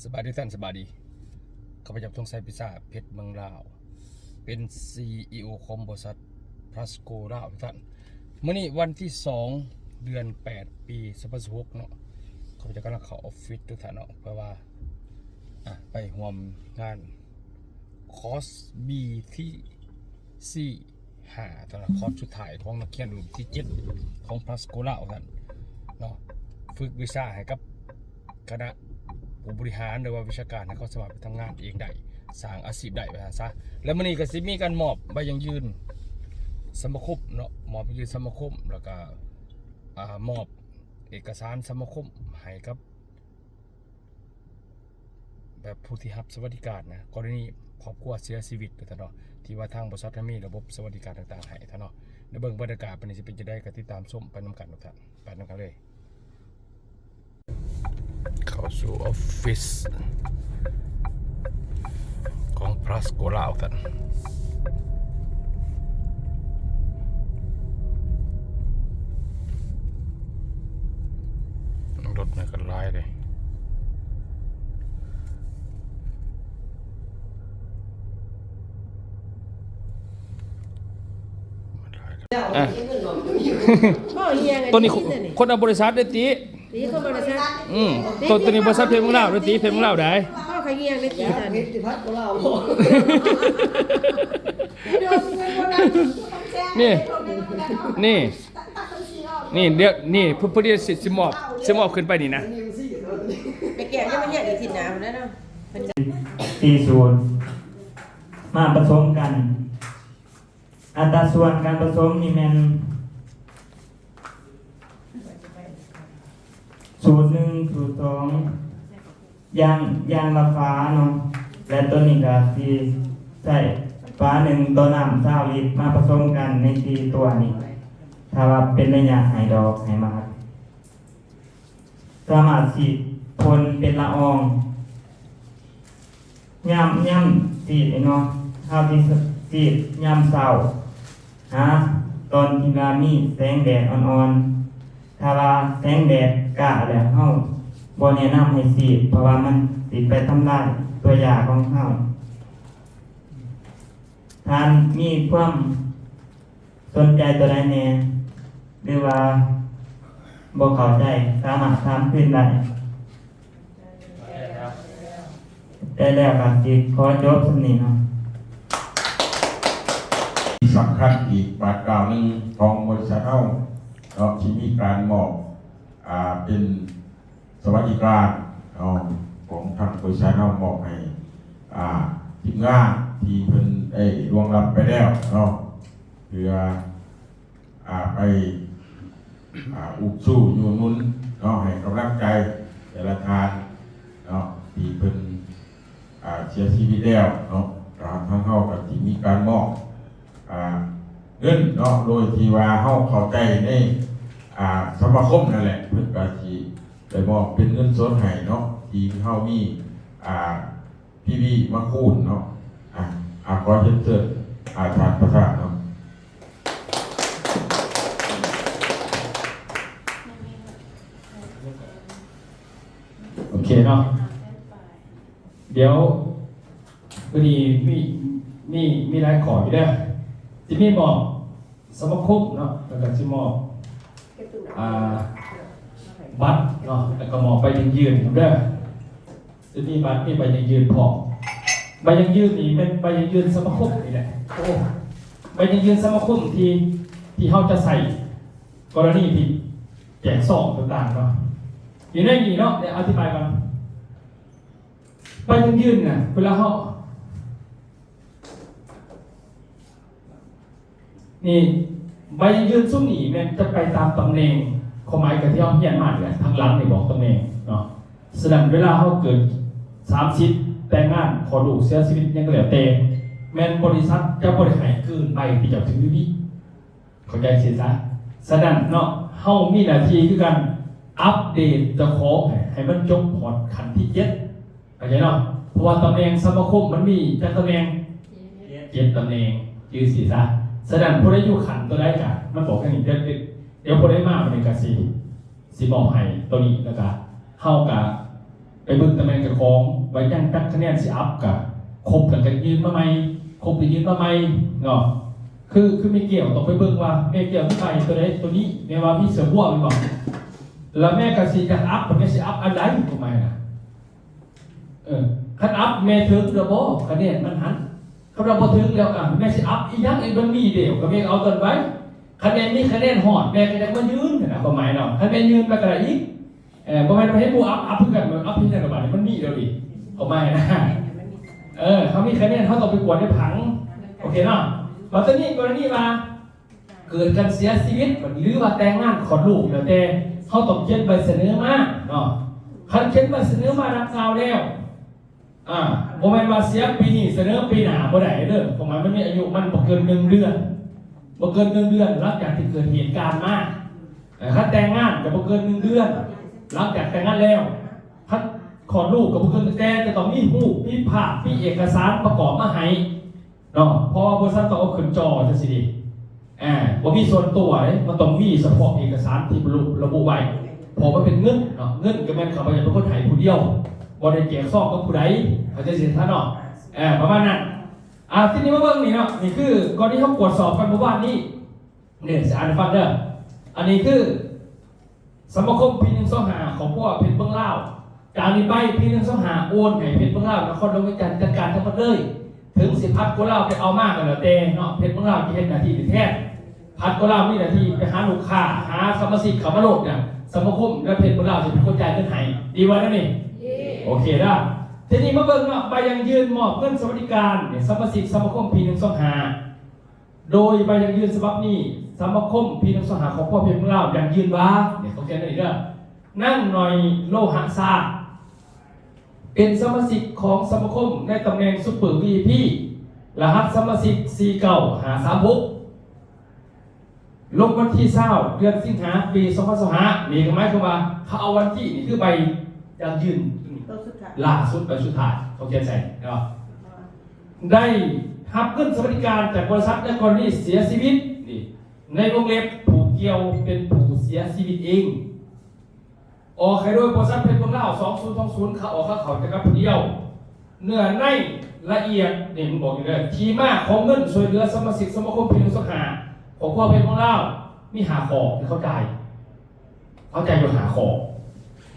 ສະບາຍດີທ່ານ ສະບາຍດີ. ຂ້າພະເຈົ້າ ທອງໄຊ ພິຊາ ເພັດເມືອງລາວ ເປັນ ຊີອີໂອ ຂອງບໍລິສັດ ພລັສໂກລ ລາວ ທ່ານ. ມື້ນີ້ວັນທີສອງ ເດືອນແປດ ປີສອງພັນຊາວຫົກເນາະ, ຂ້າພະເຈົ້າກຳລັງເຂົ້າອອບຟິດທຸກທ່ານເນາະ ເພື່ອວ່າ ອ່ະ ໄປຮ່ວມງານຄອສບີທີ ສີ່ ຫ້າ ຕະຫຼາດຄອບສຸດທ້າຍຂອງນັກຮຽນລຸ້ນທີເຈັດຂອງພລັສໂກລ ລາວ ທ່ານເນາະ, ຝຶກວິຊາໃຫ້ກັບຄະນະຜູ້ບໍລິຫານ ຫຼືວ່າວິຊາການ ໃຫ້ເຂົາສາມາດໄປທຳງານເອງໄດ້ ສ້າງອາຊີບໄດ້ ວ່າຊັ້ນຊະ. ແລະ ມື້ນີ້ກໍຊິມີການມອບໃບຢັ້ງຢືນສະມາຄົມເນາະ, ມອບໃບຢັ້ງຢືນສະມາຄົມ ແລ້ວກໍ ອ່າ ມອບເອກະສານສະມາຄົມໃຫ້ກັບ ແບບຜູ້ທີ່ຮັບສະຫວັດດີການນະ ກໍລະນີຄອບຄົວເສຍຊີວິດ ວ່າຊັ້ນເນາະ ທີ່ວ່າທາງບໍລິສັດເຮົາມີລະບົບສະຫວັດດີການຕ່າງໆໃຫ້ທ່ານເນາະ. ໄດ້ເບິ່ງບັນຍາກາດປານນີ້ຊິເປັນຈັ່ງໃດ ກໍຕິດຕາມຊົມໄປນຳກັນທຸກທ່ານ, ໄປນຳກັນເລີຍ. ເຂົ້າສູ່ອອບຟິດຂອງພລັສໂກລ ລາວ ທ່ານ. ລົດມັນກໍຫຼາຍເດ້. ອ່ະ ເວົ້າອີ່ຫຍັງ ຕົວນີ້ ອັນນີ້ ຄົນລະບໍລິສັດເດ້ຕິ. ຕີເຂົ້າມາແລ້ວຊະ. ອືມ ໂຕ ໂຕນີ້ບໍລິສັດເພງເມືອງລາວເດ້ຕິ, ເພງເມືອງລາວໄດ໋. ເວົ້າຂະຫຍຽງເດ້ຕິຕອນນີ້. ນີ້ ນີ້ ນີ້ ດຽວນີ້ ເພິ່ນ ເພິ່ນຊິ ຊິມອບ ຊິມອບຂຶ້ນໄປນີ້ນະ. ໄປແກະຍັງບໍ່ຮຽນອີກທິດໜ້າພຸ້ນແຫຼະເນາະ. ສີ່ສູນ ມາປະສົມກັນ. ອັດຕາສ່ວນການປະສົມນີ້ແມ່ນ ສູດໜຶ່ງ ສູດສອງ ຢ່າງ ຢ່າງລະຝາເນາະ, ແລະ ໂຕນີ້ກໍຊິໃຊ້ຝາໜຶ່ງຕໍ່ນ້ຳຊາວລິດມາປະສົມກັນໃນສີ່ຕົວນີ້. ຖ້າວ່າເປັນໄລຍະໃຫ້ດອກໃຫ້ໝາກ ສາມາດສີດພົ່ນເປັນລະອອງ. ຍາມ ຍາມສີດນີ້ເນາະ ເຮົາຊິສີດຍາມເຊົ້າ ຫາຕອນທີ່ວ່າມີແສງແດດອ່ອນໆ. ຖ້າວ່າແສງແດດກ້າແລ້ວ ເຮົາບໍ່ແນະນຳໃຫ້ສີດ ເພາະວ່າມັນຊິໄປທຳລາຍຕົວຢາຂອງເຮົາ. ທ່ານມີຄວາມ ສົນໃຈຕົວໃດແດ່ ຫຼືວ່າບໍ່ເຂົ້າໃຈ ສາມາດຖາມຄືນໄດ້. ແຕ່ແລ້ວກໍຊິຂໍຈົບສ່ຳນີ້ເນາະ. ສຳຄັນອີກບາດກ້າວໜຶ່ງຂອງບໍລິສັດເຮົາເນາະ ທີ່ມີການມອບ ອ່າ ເປັນ ສະຫວັດດີການເນາະ ຂອງທາງບໍລິສັດເຮົາມອບໃຫ້ ອ່າ ທີມງານທີ່ເພິ່ນໄດ້ລ່ວງລັບໄປແລ້ວເນາະ ເພື່ອ ອ່າ ໄປ ອ່າ ອຸບຊູຢູ່ໜູນເນາະ ໃຫ້ກຳລັງໃຈແຕ່ລະທ່ານເນາະ ທີ່ເພິ່ນ ອ່າ ເສຍຊີວິດແລ້ວເນາະ. ທາງເຮົາກໍຊິມີການມອບ ອ່າ ເງິນເນາະ ໂດຍທີ່ວ່າເຮົາເຂົ້າໃຈໃນ ອ່າ ສະມາຄົມນັ້ນແຫຼະ ເພິ່ນກໍຊິໄດ້ມອບເປັນເງິນສົດໃຫ້ເນາະ ທີ່ເຮົາມີ ອ່າ ພີບີມາຄູນເນາະ. ອ່າ ຂໍຮຽນເຊີນ ອ່າ ທ່ານປະທານເນາະ. ໂອເຄເນາະ. ດຽວມື້ນີ້ມີ ມີ ມີຫຼາຍຂໍ້ຢູ່ເດີ ຊິມີມອບສະມາຄົມເນາະ ແລ້ວກໍຊິມອບ ອ່າ ບັດເນາະ ແລ້ວກໍມອບໃບຢັ້ງຢືນເດີ. ຊິມີບັດ ມີໃບຢັ້ງຢືນພ້ອມ. ໃບຢັ້ງຢືນນີ້ແມ່ນໃບຢັ້ງຢືນສະມາຄົມນີ້ແຫຼະ. ໂອ້ ໃບຢັ້ງຢືນສະມາຄົມທີ່ ທີ່ເຮົາຈະໃຊ້ກໍລະນີທີ່ແຈກຊອງຕ່າງໆເນາະ ຢູ່ໃນນີ້ເນາະ. ດຽວອະທິບາຍກ່ອນ. ໃບຢັ້ງຢືນນະ ເວລາເຮົາ ນີ້ ໃບຢັ້ງຢືນຊຸມນີ້ແມ່ນຈະໄປຕາມຕຳແໜ່ງ, ຄວາມໝາຍກໍທີ່ເຮົາຮຽນມານີ້ແຫຼະ, ທາງຫຼັງນີ້ບອກຕຳແໜ່ງເນາະ. ສະນັ້ນ ເວລາເຮົາເກີດສາມສິບ ແຕ່ງງານ, ຄອດລູກ, ເສຍຊີວິດ ຫຍັງກໍແລ້ວແຕ່, ແມ່ນບໍລິສັດຈະບໍ່ໄດ້ໃຫ້ເກີນໃບທີ່ເຈົ້າຖືນີ້. ເຂົ້າໃຈຊີ້ຊະ. ສະນັ້ນເນາະ ເຮົາມີໜ້າທີ່ຄືກັນ ອັບເດດເຈົ້າຂອງໃຫ້ ໃຫ້ມັນຈົບຮອດຂັ້ນທີເຈັດ ເຂົ້າໃຈເນາະ. ເພາະວ່າຕຳແໜ່ງສະມາຄົມມັນມີຈັກຕຳແໜ່ງ? ເຈັດຕຳແໜ່ງ ຈື່ຊີ້ຊະ. ສະນັ້ນຜູ້ໃດຢູ່ຂັ້ນຕົວໃດກະມາບອກກັນນີ້ ດຽວ ດຽວຜູ້ໃດມາມື້ນີ້ກະຊິ ຊິມອບໃຫ້ຕົວນີ້ ແລ້ວກະເຮົາກະ ໄປເບິ່ງຕຳແໜ່ງເຈົ້າຂອງ ວ່າຍັງຈັກຄະແນນຊິອັບ ກະຄົບແລ້ວກະຍື່ນມາໃໝ່ ຄົບແລ້ວຍື່ນມາໃໝ່ເນາະ. ຄື ຄືແມ່ແກ້ວຕ້ອງໄປເບິ່ງວ່າແມ່ແກ້ວໄດ້ຕົວໃດ ຕົວນີ້ ແມ່ວ່າມີເສືອບົວແມ່ນບໍ່ ແລ້ວແມ່ກະຊິຢາກອັບ ແມ່ຊິອັບອັນໃດ ຄວາມໝາຍນະ. ເອີ ຄັນອັບແມ່ເຖິງແລ້ວບໍ່ ຄະແນນມັນຫັ້ນ ຄັນວ່າບໍ່ເຖິງແລ້ວ ອາ ແມ່ຊິອັບອີ່ຫຍັງອີກ ມັນມີແລ້ວ ກະແມ່ເອົາຕົວໄວ້. ຄັນແມ່ມີຄະແນນຮອດ ແມ່ກະຢາກມາຍື່ນຫັ້ນນະ ຄວາມໝາຍເນາະ. ຄັນແມ່ຍື່ນ ແມ່ກະໄດ້ອີກ. ເອີ ບໍ່ແມ່ນວ່າເຫັນໝູ່ອັບ ອັບຄືກັນ ອັບຄືກັນ ບາດນີ້ມັນມີແລ້ວເດ ຄວາມໝາຍນະ. ເອີ ເຮົາມີຄະແນນ ເຮົາຕ້ອງໄປກວດໃນຜັງ ໂອເຄເນາະ. ບາດທີນີ້ ກໍລະນີວ່າ ເກີດການເສຍຊີວິດ ຫຼືວ່າແຕ່ງງານ ຄອດລູກ ແລ້ວແຕ່ ເຮົາຕ້ອງຂຽນໃບສະເໜີມາເນາະ. ຄັນຂຽນໃບສະເໜີມາດັ່ງກ່າວແລ້ວ ອາ ບໍ່ແມ່ນວ່າເສຍປີນີ້ສະເໜີປີໜ້າບໍ່ໄດ້ເດີ ເພາະວ່າມັນມີອາຍຸ ມັນບໍ່ເກີນໜຶ່ງເດືອນ ບໍ່ເກີນໜຶ່ງເດືອນຫຼັງຈາກທີ່ເກີດເຫດການມາ. ເອີ ຄັນແຕ່ງງານກະບໍ່ເກີນໜຶ່ງເດືອນຫຼັງຈາກແຕ່ງງານແລ້ວ. ຄັນຄອດລູກກະບໍ່ເກີນ ແຕ່ຈະຕ້ອງມີຮູບ ມີພາບ ມີເອກະສານປະກອບມາໃຫ້ ເນາະ ເພາະວ່າບໍລິສັດຕ້ອງເອົາຂຶ້ນຈໍຈັ່ງຊີ້ເດ. ອາ ບໍ່ມີສ່ວນຕົວເດ້ ມັນຕ້ອງມີສະເພາະເອກະສານທີ່ລະບຸ ລະບຸໄວ້ ເພາະມັນເປັນເງິນເນາະ. ເງິນກະແມ່ນຂ້າພະເຈົ້າເປັນຄົນໃຫ້ຜູ້ດຽວ ບໍ່ໄດ້ແຈກຊອງກັບຜູ້ໃດ ເຂົ້າໃຈຊິທ່ານເນາະ. ອາ ປະມານນັ້ນ. ອາ ທີນີ້ມາເບິ່ງນີ້ເນາະ ນີ້ຄືກໍທີ່ເຮົາກວດສອບກັນມື້ວານນີ້ ນີ້ຊິອ່ານໃຫ້ຟັງເດີ. ອັນນີ້ຄື ສະມາຄົມພີໜຶ່ງສອງຫ້າ ຄອບຄົວເພັດເມືອງລາວ ຈາກນີ້ໄປ ພີໜຶ່ງສອງຫ້າ ໂອນໃຫ້ເພັດເມືອງລາວ ນະຄອນຫຼວງວຽງຈັນ ຈັດການທັງໝົດເລີຍ. ເຖິງຊິພັດກົວລາວໄປເອົາມາກໍແລ້ວແຕ່ເນາະ ເພັດເມືອງລາວຈະເຮັດໜ້າທີ່ນີ້ແທນ. ພັດກົວລາວມີໜ້າທີ່ໄປຫາລູກຄ້າ ຫາສະມາຊິກເຂົ້າມາໂລດນະ ສະມາຄົມ ແລະ ເພັດເມືອງລາວຊິເປັນຄົນຈ່າຍເງິນໃຫ້. ດີບໍ່ແນວນີ້? ໂອເຄເດີ. ທີນີ້ມາເບິ່ງເນາະ ໃບຢັ້ງຢືນມອບເງິນສະຫວັດດີການ ສະມາຊິກສະມາຄົມພີໜຶ່ງສອງຫ້າ ໂດຍໃບຢັ້ງຢືນສະບັບນີ້ ສະມາຄົມພີໜຶ່ງສອງຫ້າ ຄອບຄົວເພັດເມືອງລາວ ຢັ້ງຢືນວ່າ ນີ້ເຂົາຂຽນໄວ້ນີ້ເດີ ນາງໜ້ອຍ ໂລຫະຊາ ເປັນສະມາຊິກຂອງສະມາຄົມໃນຕຳແໜ່ງຊຸບເປີ ວີໄອພີ ລະຫັດສະມາຊິກ ສີ່ເກົ້າຫ້າສາມຫົກ ລົງວັນທີຊາວ ເດືອນສິງຫາ ປີສອງພັນຊາວຫ້າ. ນີ້ກະໝາຍຄວາມວ່າ ເຂົາເອົາວັນທີ ນີ້ຄືໃບຢັ້ງຢືນ ໂຕສຸດທ້າຍ ລ່າສຸດ ໃບສຸດທ້າຍ ເຂົາຂຽນໃສ່ເນາະ. ໄດ້ຮັບເງິນສະຫວັດດີການຈາກບໍລິສັດໃນກໍລະນີເສຍຊີວິດນີ້ ໃນວົງເລັບ ຜູ້ກ່ຽວເປັນຜູ້ເສຍຊີວິດເອງ ອອກໃຫ້ໂດຍບໍລິສັດເພັດເມືອງລາວ ສອງສູນສອງສູນ ຂາອອກຂາເຂົ້າຈາກກັບຜູ້ດຽວ. ເນື້ອໃນລະອຽດນີ້ມັນບອກຢູ່ເດີ ທີ່ມາຂອງເງິນຊ່ວຍເຫຼືອສະມາຊິກສະມາຄົມພີໜຶ່ງສອງຫ້າ ຄອບຄົວເພັດເມືອງລາວ ມີຫ້າຂໍ້ທີ່ເຂົາຈ່າຍ ເຂົາຈ່າຍຢູ່ຫ້າຂໍ້.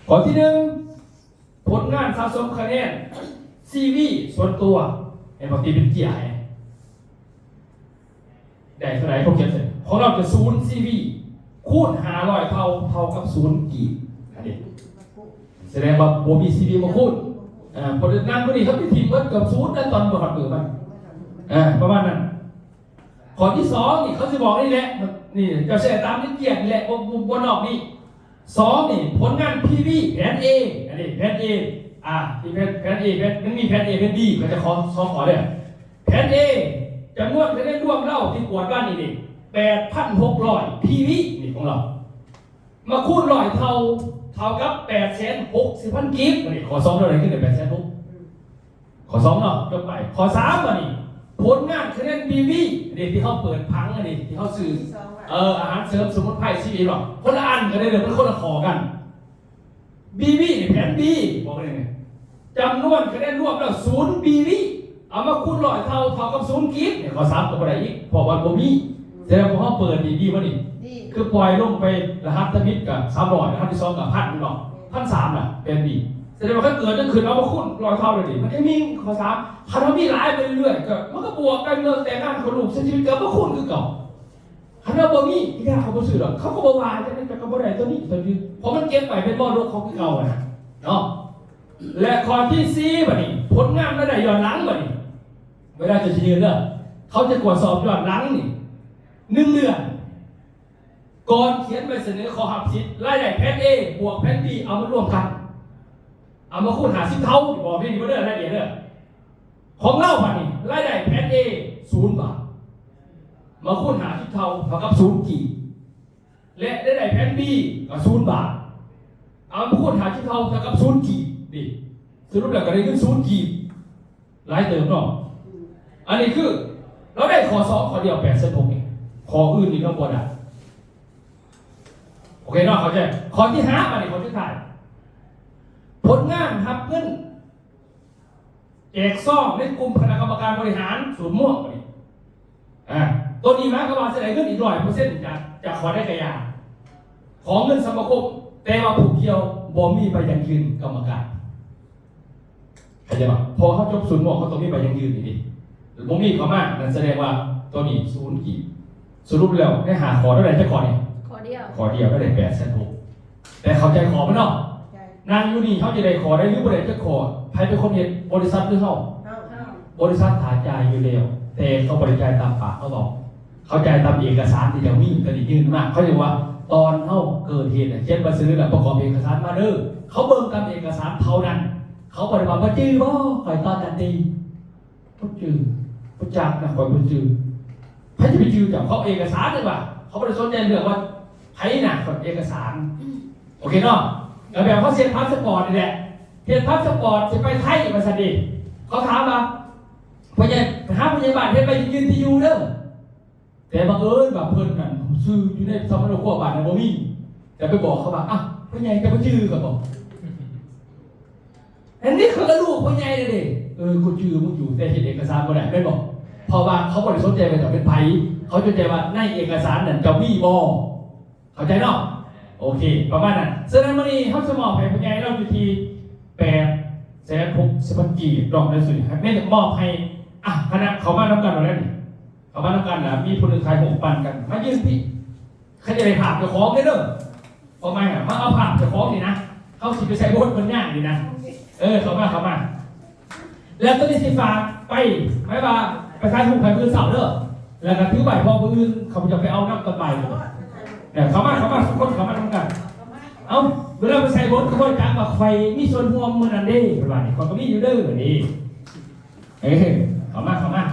ຂໍ້ທີໜຶ່ງ ຜົນງານສະສົມຄະແນນ ຊີວີສ່ວນຕົວ ເຫັນບໍ່ ຕີເປັນເຈ້ຍ ໄດ້ເທົ່າໃດ ເຂົາຂຽນໃສ່ ຂອງລາວຈະສູນຊີວີ ຄູນຫ້າຮ້ອຍເທົ່າ ເທົ່າກັບສູນກີບ. ອັນນີ້ສະແດງວ່າບໍ່ມີຊີວີມາຄູນ. ເອີ ເພາະນາງຜູ້ນີ້ເຂົາໄປຖິ້ມເບິດກັບສູນ ແລ້ວຕອນບໍ່ຮອດມື້ມັນ ເອີ ປະມານນັ້ນ. ຂໍ້ທີສອງນີ້ ເຂົາຊິບອກນີ້ແຫຼະ ນີ້ເຈົ້າໃຊ້ຕາມນີ້ກຽດນີ້ແຫຼະ ບໍ່ ບໍ່ ບໍ່ນອກນີ້. ສອງນີ້ ຜົນງານພີວີ ແຜນເອ ອັນນີ້ແຜນເອ ອາ ທີ່ແຜນ ແຜນເອ ແຜນ ມັນມີແຜນເອ ແຜນບີ ເຂົາຈະຂໍສອງຂໍ້ເດີ. ແຜນເອ ຈຳນວນຄະແນນລວມລາວທີ່ກວດມານີ້ ແປດພັນຫົກຮ້ອຍພີວີ ນີ້ຂອງລາວ ມາຄູນຮ້ອຍເທົ່າ ເທົ່າກັບແປດແສນຫົກສິບພັນກີບ. ບັດນີ້ຂໍ້ສອງເທົ່າໃດ ຄືໄດ້ແປດແສນຫົກ ຂໍ້ສອງເນາະ ຈົບໄປ. ຂໍ້ສາມ ບັດນີ້ ຜົນງານຄະແນນບີວີ ອັນນີ້ທີ່ເຮົາເປີດຜັງ ອັນນີ້ທີ່ເຮົາຊື້ ເອີ ອາຫານເສີມສະໝຸນໄພຊີວີເນາະ ຄົນລະອັນກັນເດີ ເປັນຄົນລະຂໍ້ກັນ. ບີວີນີ້ ແຜນບີ ບອກເລີຍນີ້ ຈຳນວນຄະແນນລວມແລ້ວສູນບີວີ ເອົາມາຄູນຮ້ອຍເທົ່າ ເທົ່າກັບສູນກີບ. ນີ້ຂໍ້ສາມກະບໍ່ໄດ້ອີກ ເພາະວ່າບໍ່ມີ. ແຕ່ພວກເຮົາເປີດນີ້ດີບໍ່ນີ້? ຄືປ່ອຍລົງໄປລະຫັດທຳອິດກະສາມຮ້ອຍ ລະຫັດທີສອງກະພັນເນາະ ພັນສາມນະ ແຜນບີ. ສະແດງວ່າຄັນເກີດຈັ່ງຂຶ້ນ ເອົາມາຄູນຮ້ອຍເທົ່າເລີຍນີ້ ມັນຈະມີຂໍ້ສາມ. ຄັນເຮົາມີຫຼາຍໄປເລື້ອຍໆ ກະມັນກະບວກໄປ ເມື່ອແຕ່ງງານ ເຂົາລູກເສຍຊີວິດ ກະມາຄູນຄືເຂົາ. ຄັນວ່າບໍ່ມີ ຍາກເຂົາບໍ່ຊື້ດອກ ເຂົາກະບໍ່ວ່າຈັ່ງໃດ ກະບໍ່ໄດ້ໂຕນີ້ໂຕນີ້ ເພາະມັນເກັບໄວ້ເປັນມໍລະດົກເຂົາຄືເກົ່າຫັ້ນນະເນາະ. ແລະ ຂໍ້ທີສີ່ ບັດນີ້ ຜົນງານລາຍໄດ້ຍ້ອນຫຼັງ. ບັດນີ້ ເວລາຈະຊິຍື່ນເດີ ເຂົາຈະກວດສອບຍ້ອນຫຼັງນີ້ ໜຶ່ງເດືອນ ກ່ອນຂຽນໃບສະເໜີຂໍຮັບສິດ ລາຍໄດ້ແຜນເອບວກແຜນບີ ເອົາມາລວມກັນ ເອົາມາຄູນຫ້າສິບເທົ່າ ບອກນີ້ບໍ່ເດີ ລາຍລະອຽດເດີ. ຂອງລາວບັດນີ້ ລາຍໄດ້ແຜນເອ ສູນບາດ ມາຄູນຫ້າສິບເທົ່າ ເທົ່າກັບສູນກີບ ແລະ ລາຍໄດ້ແຜນບີກະສູນບາດ ເອົາມາຄູນຫ້າສິບເທົ່າ ເທົ່າກັບສູນກີບ. ນີ້ ສະຫຼຸບແລ້ວກະໄດ້ເງິນສູນກີບ ຫຼາຍເຕີບເນາະ. ອັນນີ້ຄືລາວໄດ້ຂໍ້ສອງຂໍ້ດຽວ ແປດແສນຫົກນີ້ ຂໍ້ອື່ນນີ້ລາວບໍ່ໄດ້. ໂອເຄເນາະ ເຂົ້າໃຈ. ຂໍ້ທີຫ້າ ບັດນີ້ ຂໍ້ສຸດທ້າຍ ແຜ ຜົນງານຮັບເງິນ ແຈກຊອງໃນກຸ່ມຄະນະກຳມະການບໍລິຫານສູນມ່ວງບັດນີ້ ອາ ໂຕນີ້ໝາຍຄວາມວ່າຊິໄດ້ເງິນອີກຮ້ອຍເປີເຊັນຈາກ ຈາກຂໍໄດ້ກະຢ່າ ຂໍເງິນສະມາຄົມ ແຕ່ວ່າຜູ້ກ່ຽວບໍ່ມີໃບຢັ້ງຢືນກຳມະການ ເຂົ້າໃຈບໍ່? ເພາະເຮົາຈົບສູນມ່ວງ ເຮົາຕ້ອງມີໃບຢັ້ງຢືນນີ້ເດ້ ບໍ່ມີເຂົ້າມາ ນັ້ນສະແດງວ່າໂຕນີ້ສູນກີບ. ສະຫຼຸບແລ້ວໃນຫ້າຂໍ້ ລາວໄດ້ຈັກຂໍ້ນີ້? ຂໍ້ດຽວ ຂໍ້ດຽວລາວໄດ້ແປດແສນຫົກ ແຕ່ເຂົ້າໃຈຂໍມັນເນາະ ໃຊ່ ນັ່ງຢູ່ນີ້ເຮົາຈະໄດ້ຂໍ້ໃດ ຫຼືບໍ່ໄດ້ຈັກຂໍ້ ໃຜເປັນຄົນເຮັດ? ບໍລິສັດ ຫຼືເຮົາ? ເຮົາ ເຮົາ ບໍລິສັດຖ້າຈ່າຍຢູ່ແລ້ວ ແຕ່ເຂົາບໍ່ໄດ້ຈ່າຍຕາມປາກເຮົາເວົ້າ ເຂົາຈ່າຍຕາມເອກະສານທີ່ເຈົ້າມີ ຕົວນີ້ຍື່ນມາ ເຂົາເອີ້ນວ່າຕອນເຮົາເກີດເຫດນະ ຂຽນໃບສະເໜີ ແລ້ວປະກອບເອກະສານມາເດີ ເຂົາເບິ່ງຕາມເອກະສານເທົ່ານັ້ນ ເຂົາບໍ່ໄດ້ວ່າ ບໍ່ຈື່ບໍ່ ຂ້ອຍຕອນນັ້ນຕິ ບໍ່ຈື່ ບໍ່ຈັກນະ ຂ້ອຍບໍ່ຈື່. ໃຜຈະໄປຈື່ເຈົ້າ? ເຂົາເອກະສານເດ້ວ່າ ເຂົາບໍ່ໄດ້ສົນໃຈເລື່ອງວ່າໃຜນະ ເຂົາເອກະສານ. ໂອເຄເນາະ? ກໍແບບເຮົາເຊັນພາສປອດນີ້ແຫຼະ ເຮັດພາສປອດຊິໄປໄທວ່າຊັ້ນເດ ເຂົາຖາມວ່າ ພໍ່ໃຫຍ່ ໄປຫາຜູ້ໃຫຍ່ບ້ານເຮັດໃບຢືນທີ່ຢູ່ເດີ ແຕ່ບັງເອີນວ່າເພິ່ນນັ້ນຊື່ຢູ່ໃນສຳມະໂນຄົວບ້ານນັ້ນບໍ່ມີ ແຕ່ໄປບອກເຂົາວ່າ ອ້າວ ພໍ່ໃຫຍ່ເຈົ້າບໍ່ຈື່ຂ້ອຍບໍ? ອັນນີ້ເຂົາກໍຮູ້ພໍ່ໃຫຍ່ແລ້ວເດ້ ເອີ ກູຈື່ມຶງຢູ່ ແຕ່ເຮັດເອກະສານບໍ່ໄດ້ແມ່ນບໍ່? ເພາະວ່າເຂົາບໍ່ໄດ້ສົນໃຈວ່າເຈົ້າເປັນໃຜ ເຂົາສົນໃຈວ່າໃນເອກະສານນັ້ນເຈົ້າມີບໍ່? ເຂົ້າໃຈເນາະ? ໂອເຄ ປະມານນັ້ນ. ສະນັ້ນມື້ນີ້ເຮົາຈະມອບໃຫ້ພໍ່ໃຫຍ່ລາວຢູ່ທີ່ແປດແສນຫົກສິບພັນກີບ ດອກໜັງສື ແມ່ນມອບໃຫ້ ອ່ະ ຄະນະເຂົ້າມານຳກັນແລ້ວນີ້ ເຂົ້າມານຳກັນລະ ມີຜູ້ໜຶ່ງຖ່າຍຮູບປັນກັນ ມາຢືນພີ້ ຄັນຢາກໄດ້ພາບເຈົ້າຂອງເດີ ເປົ້າໝາຍນະ ມາເອົາພາບເຈົ້າຂອງນີ້ນະ ເຮົາຊິໄປໃສ່ບົດເພິ່ນຍ່າງນີ້ນະ ເອີ ເຂົ້າມາ ເຂົ້າມາ ແລ້ວໂຕນີ້ຊິຝາກໄປ ໝາຍວ່າໄປຖ່າຍຮູບໃຫ້ມື້ເຊົ້າເດີ ແລ້ວກໍຖືໄວ້ ເພາະມື້ອື່ນຂ້າພະເຈົ້າໄປເອົານຳຕອນບ່າຍ ເຂົ້າມາ ເຂົ້າມາ ທຸກຄົນເຂົ້າມານຳກັນ ເອົ້າ ເວລາໄປໃສ່ບົດ ກໍບໍ່ຈັກວ່າຂ້ອຍມີສ່ວນຮ່ວມມື້ນັ້ນເດ້ ເພິ່ນວ່ານີ້ ຂ້ອຍກໍມີຢູ່ເດີນີ້ ເອີ ເຂົ້າມາ ເຂົ້າມາ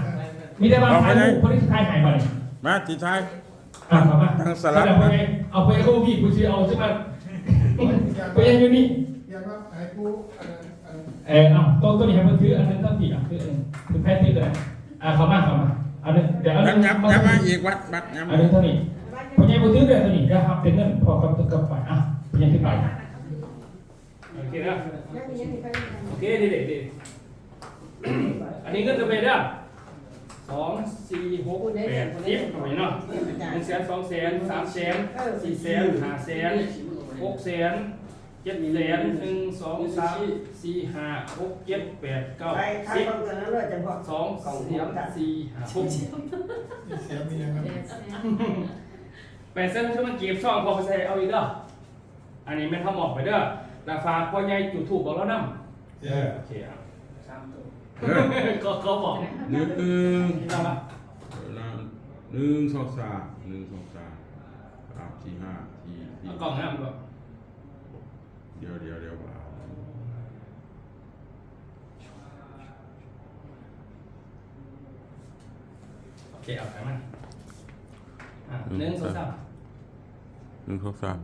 ມີແຕ່ວ່າຖ່າຍຮູບ ເອົາໄປເລີຍ ຜູ້ໃດຊິຖ່າຍໃຫ້ບັດນີ້ ມາ ຊິຖ່າຍ ອ່ະ ເຂົ້າມາ ຕັ້ງສະຫຼັກ ເອົາໄປ ເອົາໄປ ໂອ້ ພີ່ ຜູ້ຊິເອົາ ຊິມາ ໄປຢູ່ນີ້ ຢ່າວ່າໃຫ້ຜູ້ ອັນນັ້ນ ອັນ ເອີ ເອົາ ໂຕ ໂຕນີ້ໃຫ້ເພິ່ນຖື ອັນນັ້ນ ທັງພີ້ ອ່ະ ຖື ຖື ໃຜຖືກໍໄດ້ ອ່ະ ເຂົ້າມາ ເຂົ້າມາ ອັນນີ້ ດຽວ ອັນນີ້ ຍັບ ຍັບມາອີກ ວັດ ວັດ ຍັບ ອັນນີ້ເທົ່ານີ້ ພໍ່ໃຫຍ່ບໍ່ຖືເດີ ໂຕນີ້ ດຽວຮັບແຕ່ເງິນ ພໍ່ກັບ ກັບໄປ ອ່ະ ພໍ່ໃຫຍ່ຖືໄປ ໂອເຄເດີ ໂອເຄ ນີ້ເດ້ ນີ້ ອັນນີ້ເງິນເທົ່າໃດເດີ ສອງ ສີ່ ຫົກ ແປດ ສິບ ເທົ່ານີ້ເນາະ ໜຶ່ງແສນ ສອງແສນ ສາມແສນ ເອີ ສີ່ແສນ ຫ້າແສນ ຫົກແສນ ເຈັດແສນ ໜຶ່ງ ສອງ ສາມ ສີ່ ຫ້າ ຫົກ ເຈັດ ແປດ ເກົ້າ ໄປ ສິບ ສອງ ສາມ ສີ່ ຫ້າ ຫົກ ແປດແສນ ຄືມັນກີບ ຊອງ ຂໍໄປໃສ່ເອົາອີກເດີ. ອັນນີ້ແມ່ນເຮົາມອບໄປເດີ ແລ້ວຝາກພໍ່ໃຫຍ່ຈູດທູບບອກລາວນຳ ເອີ ໂອເຄ ເອົາ ສາມໂຕ ເອີ ຂໍ ຂໍບອກ ໜຶ່ງ ໜຶ່ງ ສອງ ສາມ ໜຶ່ງ ສອງ ສາມ ສາມ ສີ່ ຫ້າ ສີ່ ສີ່ ເອົາກ້ອງນຳ ດຽວ ດຽວ ດຽວ ໂອເຄ ເອົາໄປມາ ອ່າ ໜຶ່ງ ໜຶ່ງ ສອງ ສາມ ໜຶ່ງ ສອງ ສາມ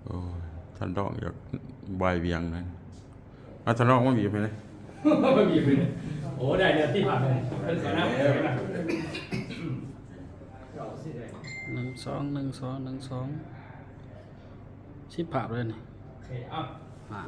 ໂອ້ຍ ທ່ານລອງຢາກບາຍວຽງນະ ອາ ທ່ານລອງມາບີບໃຫ້ແດ່ ມາບີບໃຫ້ແດ່ ໂອ້ ໄດ້ແລ້ວຕິ ພາບ ເພິ່ນກໍນຳ ເອີ ໜຶ່ງ ສອງ ໜຶ່ງ ສອງ ໜຶ່ງ ສອງ ສິບພາບເລີຍນີ້ ໂອເຄ ເອົາ ມາ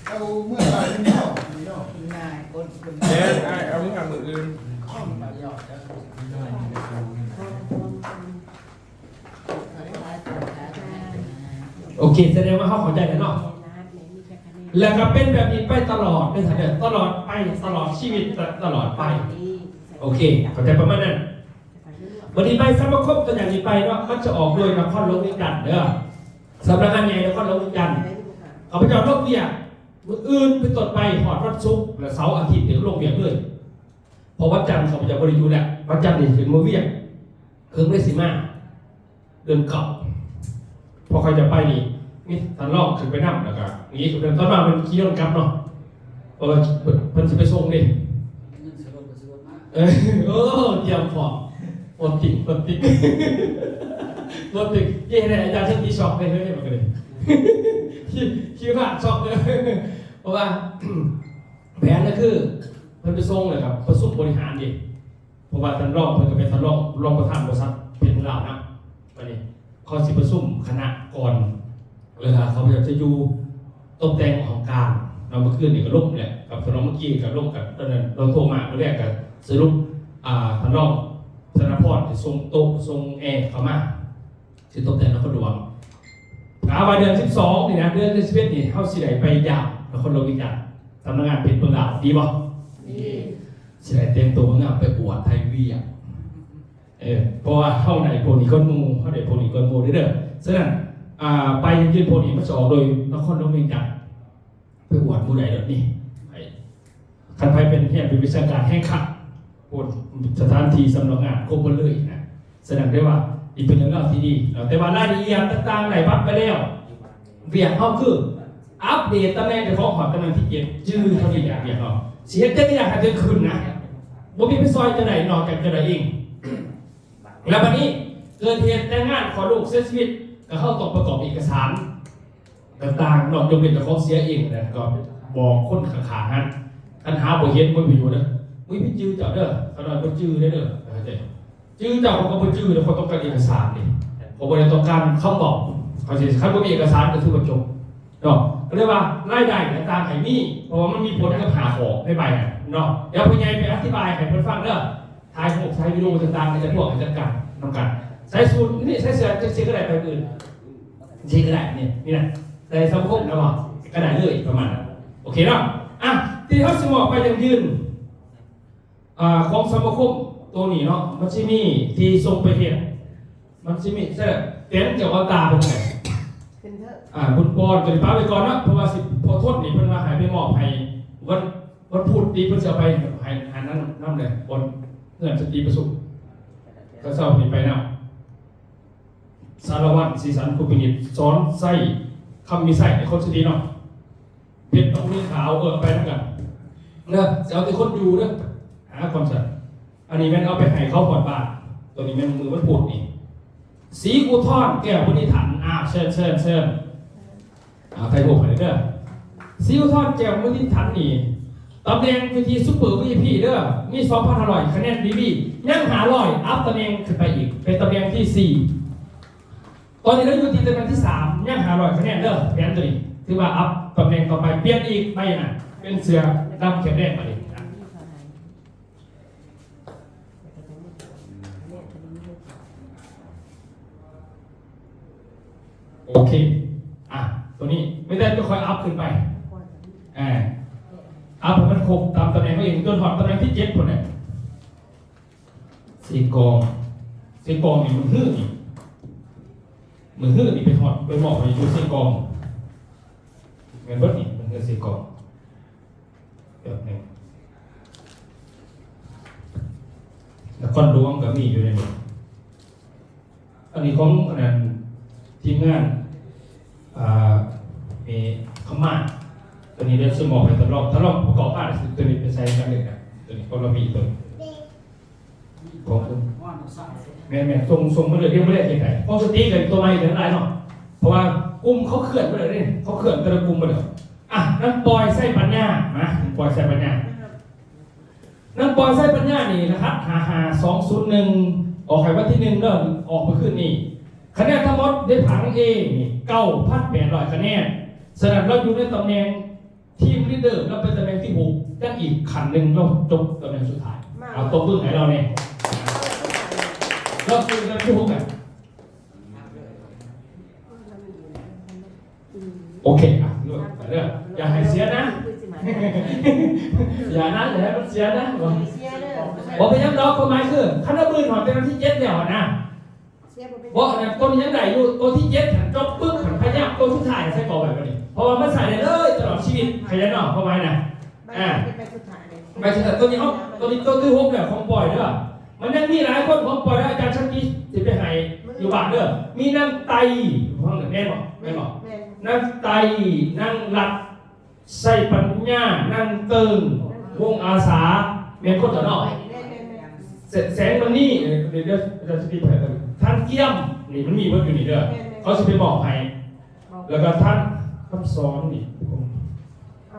ເອົາເມື່ອບ່າຍນີ້ເນາະ ແມ່ນ ອ້າຍ ເອົາເມື່ອມື້ອື່ນ. ໂອເຄ ສະແດງວ່າເຮົາເຂົ້າໃຈແລ້ວເນາະ ແລ້ວກໍເປັນແບບນີ້ໄປຕະຫຼອດເດີທ່ານເດີ ຕະຫຼອດໄປ ຕະຫຼອດຊີວິດ ຕະຫຼອດໄປ ໂອເຄ ເຂົ້າໃຈປະມານນັ້ນ. ບັດນີ້ໃບສະມາຄົມຕົວຢ່າງນີ້ໄປເນາະ ມັນຈະອອກໂດຍນະຄອນຫຼວງວຽງຈັນເດີ ສຳນັກງານໃຫຍ່ນະຄອນຫຼວງວຽງຈັນ ຂ້າພະເຈົ້າລົງວຽກ ມື້ອື່ນເປັນຕົ້ນໄປຮອດວັນສຸກ ແລະ ເສົາອາທິດນີ້ລົງວຽກເລີຍ ເພາະວັນຈັນຂ້າພະເຈົ້າບໍ່ໄດ້ຢູ່ແລ້ວ ວັນຈັນນີ້ເປັນມື້ວຽກ ເຄິ່ງເດືອນສິມາ ເດືອນເກົ້າ ພໍຂ້ອຍຈະໄປນີ້ ມີທ່ານລອງຂຶ້ນໄປນຳ ແລ້ວກະມີ ຕອນມາເພິ່ນຂີ່ລົດກັບເນາະ ເພາະວ່າເພິ່ນ ເພິ່ນຊິໄປສົ່ງເດ້ ເອີ ໂອ້ ຕຽມພ້ອມ ລົດຕິດ ລົດຕິດ ລົດຕິດ ເຮັດໃຫ້ອາຈານເຊີນຕີຊັອກເລີຍ ເຮີ້ຍ ມັນກໍເລີຍ ຂີ່ ຂີ່ຜ່ານຊັອກເລີຍ ເພາະວ່າ ແຜນກໍຄືເພິ່ນໄປສົ່ງແລ້ວກໍປະຊຸມບໍລິຫານເດ້ ເພາະວ່າທ່ານລອງເພິ່ນກໍເປັນທ່ານລອງ ລອງປະທານບໍລິສັດເພັດເມືອງລາວນຳ. ບັດນີ້ເຂົາຊິປະຊຸມຄະນະກ່ອນ ແລ້ວກໍເຂົາເຈົ້າຈະຢູ່ຕົບແຕ່ງຫ້ອງການເນາະ. ມື້ຄືນນີ້ກໍລົມແຫຼະ ກັບທ່ານລອງ ມື້ກີ້ກໍລົມກັນ ຕອນນັ້ນລາວໂທມາມື້ແລກກໍສະຫຼຸບ ອ່າ ທ່ານລອງ ທະນະພອນ ຊິສົ່ງໂຕະ ສົ່ງແອເຂົ້າມາ ຊິຕົບແຕ່ງນະຄອນຫຼວງ. ກະວ່າເດືອນສິບສອງນີ້ນະ ເດືອນສິບເອັດນີ້ ເຮົາຊິໄດ້ໄປຢາມນະຄອນຫຼວງວຽງຈັນ ສຳນັກງານເພັດເມືອງລາວ ດີບໍ່? ດີ. ຊິໄດ້ແຕ່ງໂຕງາມໄປອວດໄທວຽກ ເອີ ເພາະວ່າເຮົາໄດ້ພວກນີ້ກ່ອນໝູ່ ເຮົາໄດ້ພວກນີ້ກ່ອນໝູ່ເດີ. ສະນັ້ນ ອ່າ ປ້າຍຢັ້ງຢືນພວກນີ້ມັນຈະອອກໂດຍນະຄອນຫຼວງວຽງຈັນ ໄປອວດໝູ່ໃດດອກນີ້. ຄັນໃຜເປັນ ຮຽນເປັນວິຊາການແຮງຄັກ ໂອ້ ສະຖານທີ່ສຳນັກງານຄົບໝົດເລີຍນະ. ສະນັ້ນໄດ້ວ່ານີ້ເປັນເລື່ອງລາວທີ່ດີເນາະ ແຕ່ວ່າລາຍລະອຽດຕ່າງໆໄດ້ບັດໄປແລ້ວ. ວຽກເຮົາຄືອັບເດດຕຳແໜ່ງເຈົ້າຂອງຮອດຕຳແໜ່ງທີເຈັດ ຈື່ເທົ່ານີ້ແຫຼະ. ວຽກເຮົາຊິເຮັດຈັ່ງໃດຢາກໃຫ້ເຈົ້າຂຶ້ນນະ ບໍ່ມີໃຜຊ່ອຍເຈົ້າໄດ້ນອກຈາກເຈົ້າໄດ້ເອງ. ແລ້ວບັດນີ້ເກີດເຫດແຕ່ງງານ ຄອດລູກ ເສຍຊີວິດ ກໍເຮົາຕ້ອງປະກອບເອກະສານຕ່າງໆເນາະ ຍົກເວັ້ນເຈົ້າຂອງເສຍເອງນະ ກໍບອກຄົນຂ້າງໆຫັ້ນ. ຄັນຫາບໍ່ເຫັນບໍ່ມີປະໂຫຍດເດີ ບໍ່ມີໃຜຈື່ເຈົ້າເດີ ຂ້ານ້ອຍບໍ່ຈື່ເດີ ເອີ ເດ້ ຈື່ເຈົ້າເຂົາກໍບໍ່ຈື່ເດີ. ເຂົາຕ້ອງການເອກະສານນີ້ ເຂົາບໍ່ໄດ້ຕ້ອງການຄຳເວົ້າ. ເຂົາຊິ ຄັນບໍ່ມີເອກະສານກໍຖືວ່າຈົບເນາະ. ກໍເລີຍວ່າລາຍໄດ້ຕ່າງໆໃຫ້ມີ ເພາະວ່າມັນມີຜົນກັບຫ້າຂໍ້ໃນໃບນັ້ນເນາະ. ດຽວພໍ່ໃຫຍ່ໄປອະທິບາຍໃຫ້ເພິ່ນຟັງເດີ. ຖ່າຍຮູບ ຖ່າຍວິດີໂອຕ່າງໆ ໃຫ້ຈະພວກໃຫ້ຈັດການນຳກັນ. ໃສ່ສູດນີ້ ໃສ່ເສື້ອຈັ່ງຊີ້ກໍໄດ້ ໄປມື້ອື່ນ ຈັ່ງຊີ້ກໍໄດ້. ນີ້ ນີ້ນະ ໃສ່ສັງຄົມນະບໍ່ ກໍໄດ້ເລີຍ ປະມານນັ້ນ. ໂອເຄເນາະ. ອ່ະ ທີ່ເຮົາຊິມອບໃບຢັ້ງຢືນ ອ່າ ຂອງສະມາຄົມໂຕນີ້ເນາະ ມັນຊິມີທີ່ສົ່ງໄປເຮັດ ມັນຊິມີ ແຕ່ເຕັມຈາກອອນຕາເປັນຈັ່ງໃດ ເປັນເທີ ອ່າ ບຸນປອນ ຕົວນີ້ປະໄວ້ກ່ອນເນາະ ເພາະວ່າຊິພໍທົນນີ້ ເພິ່ນວ່າໃຫ້ໄປມອບໃຫ້ວັນ ວັນພຸດນີ້ ເພິ່ນຊິເອົາໄປໃຫ້ ໃຫ້ນັ້ນນຳແຫຼະ ບ່ອນເຮືອນສະຕິປະສົງ ເຂົາເຈົ້າເຫັນໄປນຳ ສາລະວັນ ສີສັນ ຄູພິນິດ ສອນໄຊ ຄຳມີໄຊ ໃນຄົນສະຕິເນາະ. ເພັດຕ້ອງມີຂາວ ເອີ ໄປນຳກັນເດີ ຊິເອົາແຕ່ຄົນຢູ່ເດີ ຫາຄວາມສັນ. ອັນນີ້ແມ່ນເອົາໄປໃຫ້ເຂົາຮອດບ້ານ ຕົວນີ້ແມ່ນມື້ວັນພຸດນີ້. ສີອຸທອນ ແກ້ວມະນີທັນ ອາ ເຊີນ ເຊີນ ເຊີນ ອາ ຖ່າຍຮູບໃຫ້ເດີ. ສີອຸທອນ ແກ້ວມະນີທັນນີ້ ຕຳແໜ່ງຢູ່ທີ່ຊຸບເປີ ວີໄອພີ ເດີ ມີສອງພັນຫ້າຮ້ອຍຄະແນນ ວີວີ ຍັງຫ້າຮ້ອຍ ອັບຕຳແໜ່ງຂຶ້ນໄປອີກ ເປັນຕຳແໜ່ງທີສີ່. ຕອນນີ້ລາວຢູ່ທີ່ຕຳແໜ່ງທີສາມ ຍັງຫ້າຮ້ອຍຄະແນນເດີ. ແຜນຕົວນີ້ຖືວ່າອັບຕຳແໜ່ງຕໍ່ໄປ ປ່ຽນອີກໃບນະ ເປັນເສືອດຳແຂນແດງບາດນີ້. ໂອເຄ ອ່ະ ຕົວນີ້ມີແຕ່ຈະຄ່ອຍອັບຂຶ້ນໄປ ອ່າ ອັບໃຫ້ມັນຄົບຕາມຕຳແໜ່ງເຮົາເອງ ຈົນຮອດຕຳແໜ່ງທີເຈັດພຸ້ນແຫຼະ. ເຊກອງ ເຊກອງນີ້ມື້ຮືນີ້ ມື້ຮືນີ້ໄປຮອດ ໄປມອບໃຫ້ຢູ່ເຊກອງ ແມ່ນເບິດນີ້ ມື້ຮືເຊກອງ ແບບນີ້ ນະຄອນຫຼວງກໍມີຢູ່ໃນນີ້. ອັນນີ້ຂອງອັນນັ້ນ ທີມງານ ອ່າ ເອ ຄຳມານ ຕົວນີ້ໄດ້ສົ່ງມອບໃຫ້ທ່ານລອງ ທ່ານລອງປະກອບມາ ຕົວນີ້ໄປໃສ່ກັນເລີຍນະ ຕົວນີ້ຂອງລາວມີຕົວນີ້ ຂອງ ແມ່ນໆ ສົ່ງ ສົ່ງມາເລີຍ ດຽວມື້ແລກເຮັດໃຫ້ ຂອງສະຕິກັນຕົວໃໝ່ກັນຫຼາຍເນາະ ເພາະວ່າກຸ່ມເຂົາເຄື່ອນມາແລ້ວເດ້ ເຂົາເຄື່ອນແຕ່ລະກຸ່ມມາແລ້ວ. ອ່ະ ນາງປອຍ ໄຊປັນຍາ ມາ ນາງປອຍ ໄຊປັນຍາ ນາງປອຍ ໄຊປັນຍານີ້ ລະຫັດ ຫ້າຫ້າສອງສູນໜຶ່ງ ອອກໃຫ້ວັນທີໜຶ່ງເດີ ອອກມື້ຄືນນີ້. ຄະແນນທັງໝົດໃນຜັງເອນີ້ ເກົ້າພັນແປດຮ້ອຍຄະແນນ. ສະນັ້ນລາວຢູ່ໃນຕຳແໜ່ງທີມລີດເດີ ລາວເປັນຕຳແໜ່ງທີຫົກ ຍັງອີກຂັ້ນໜຶ່ງ ລາວຈົບຕຳແໜ່ງສຸດທ້າຍ. ເອົາຕົບມືໃຫ້ລາວແດ່ ລາວຄືຕຳແໜ່ງທີຫົກນະ. ໂອເຄ ອ່ະ ເດີ ຢ່າໃຫ້ເສຍນະ ຢ່ານະ ຢ່າໃຫ້ມັນເສຍນະ. ບໍ່ເປັນຫຍັງດອກ ຄວາມໝາຍຄື ຄັນວ່າມື້ຮອດແຕ່ວັນທີເຈັດແລ້ວນະ ບໍ່ ອັນນັ້ນຕົວນີ້ຍັງໄດ້ຢູ່ ຕົວທີເຈັດຫັ້ນ ຈົບປຶບຫັ້ນ ພະຍາຍາມຕົວສຸດທ້າຍໃສ່ເປົ້າໄວ້ບັດນີ້ ເພາະວ່າມັນໃຊ້ໄດ້ເລີຍຕະຫຼອດຊີວິດ ເຂົ້າໃຈເນາະ ຄວາມໝາຍນະ. ອ່າ ໃບສຸດທ້າຍ ໃບສຸດທ້າຍ ຕົວນີ້ເຮົາ ຕົວນີ້ຕົວທີຫົກແລ້ວຂອງປອຍເດີ. ມັນຍັງມີຫຼາຍຄົນຂອງປອຍເດີ ອາຈານສັນຕິຊິໄປໃຫ້ຢູ່ບ້ານເດີ. ມີນາງໄຕ ແມ່ນບໍ່ ແມ່ນບໍ່? ແມ່ນ ນາງໄຕ ນາງລັດ ໄຊປັນຍາ ນາງເຕີງ ວົງອາສາ ແມ່ນຄົນຕົວເນາະ. ແມ່ນ ແມ່ນ ແມ່ນ ແສງມະນີ ເອີ ດຽວ ດຽວ ດຽວຊິໄປໃຫ້ເບິ່ງ ທ່ານກຽມ ນີ້ມັນມີເບິດຢູ່ນີ້ເດີ. ແມ່ນ ແມ່ນ ເຂົາຊິໄປມອບໃຫ້ ແລ້ວກໍທ່ານຄຳສອນນີ້ ເອົາ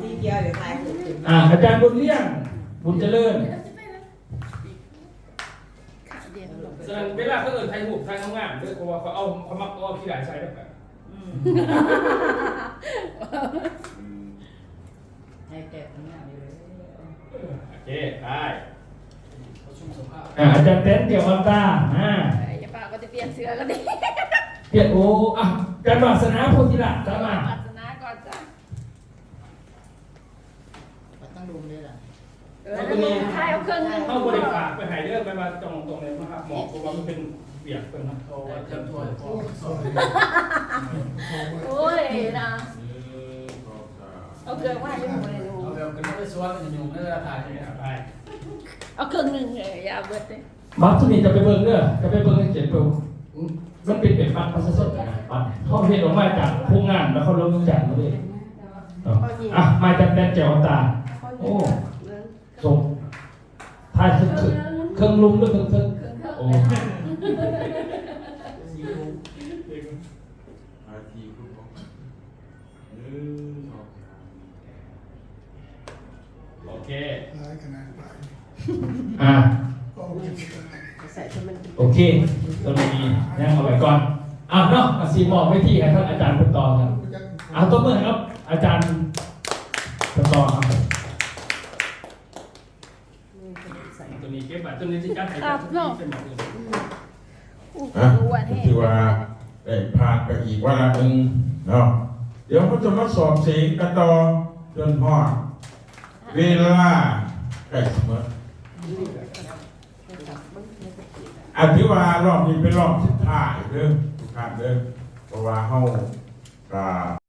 สีเขียวเดี๋ยวถ่ายรูปขึ้น อ่า อาจารย์บุญเลี้ยง บุญเจริญ ສະນັ້ນເວລາເຂົາເອີ້ນຖ່າຍຮູບຖ່າຍງາມໆເດີ ເພາະວ່າເຂົາເອົາ ເຂົາມັກເອົາຂີ້ຫຼ້າໃສ່ນຳກັນ อืมให้แกะข้างหน้าอยู่เลย ໂອເຄ ໄປ ປະ ອ່າ ອາຈານແຕນ ແກ້ວອ່ອນຕາ ອ່າ ເອີຍ ຢ່າປາກວ່າຈະປ່ຽນເສື້ອກັນຕິ ປ່ຽນ ໂອ້ ອ່ະ ອາຈານວາສະໜາ ໂພທິລາດ ຕາມມາ ວາສະໜາກ່ອນຈ້າ ປັດຕັ້ງລົມເດ້ລະ ເອີ ເອົາຕົວນີ້ ຖ່າຍເອົາເຄິ່ງໜຶ່ງ ເຮົາບໍ່ໄດ້ຝາກໄປໃຫ້ເດີ ແປວ່າຕ້ອງ ຕ້ອງໄດ້ມາຮັບມອບ ເພາະວ່າມັນເປັນວຽກເພິ່ນນະ ເອົາໄວ້ເຄື່ອນຖ້ວຍ ໂອ້ຍນະ ເອົາເຄື່ອງມາໃຫ້ໝູ່ແດ່ລູກ ເອົາແບບຂຶ້ນມາໄປສວນ ມັນຫຍຸ້ງເດີ ຖ່າຍ ເອົາເຄິ່ງໜຶ່ງເອີຍ ຢ່າເບິດເດ້ ບັດໂຕນີ້ຈະໄປເບິ່ງເດີ ຈະໄປເບິ່ງໃນເຂດເປີ ມັນເປັນແບບບັດປະຊາຊົນນະ ບັດເຮົາເຮັດອອກມາຈາກໂຮງງານນະຄອນຫຼວງວຽງຈັນເລີຍເນາະ ອ່ະ ມາຈາກແຕນແກ້ວອ່ອນຕາ ໂອ້ ສົ່ງ ຖ່າຍເຄິ່ງ ເຄິ່ງລຸ່ມ ຫຼືເຄິ່ງເທິງ ໂອ້ ໂອເຄ ຫຼາຍຂະໜາດ ອ່າ ໂອເຄ ໂຕນີ້ຍັງເອົາໄວ້ກ່ອນ ອ່າເນາະ ກະຊິມອບເວທີໃຫ້ທ່ານອາຈານເພິ່ນຕໍ່ກັນ ອ່າ ຕົບມືໃຫ້ກັບອາຈານເພິ່ນຕໍ່ເນາະ ໂຕນີ້ເກັບໄວ້ ໂຕນີ້ຊິຈັດໃຫ້ ຄັບເນາະ ເປັນໝົດເລີຍ ອ່ະ ຖືວ່າໄດ້ຜ່ານໄປອີກວາລະໜຶ່ງເນາະ ດຽວເຮົາຈະມາສອບເສັງກັນຕໍ່ ຈົນຮອດເວລາໃກ້ຊິໝົດ ອ່ະ ຖືວ່າລອບນີ້ເປັນລອບສຸດທ້າຍເດີທຸກທ່ານເດີ ເພາະວ່າເຮົາກະ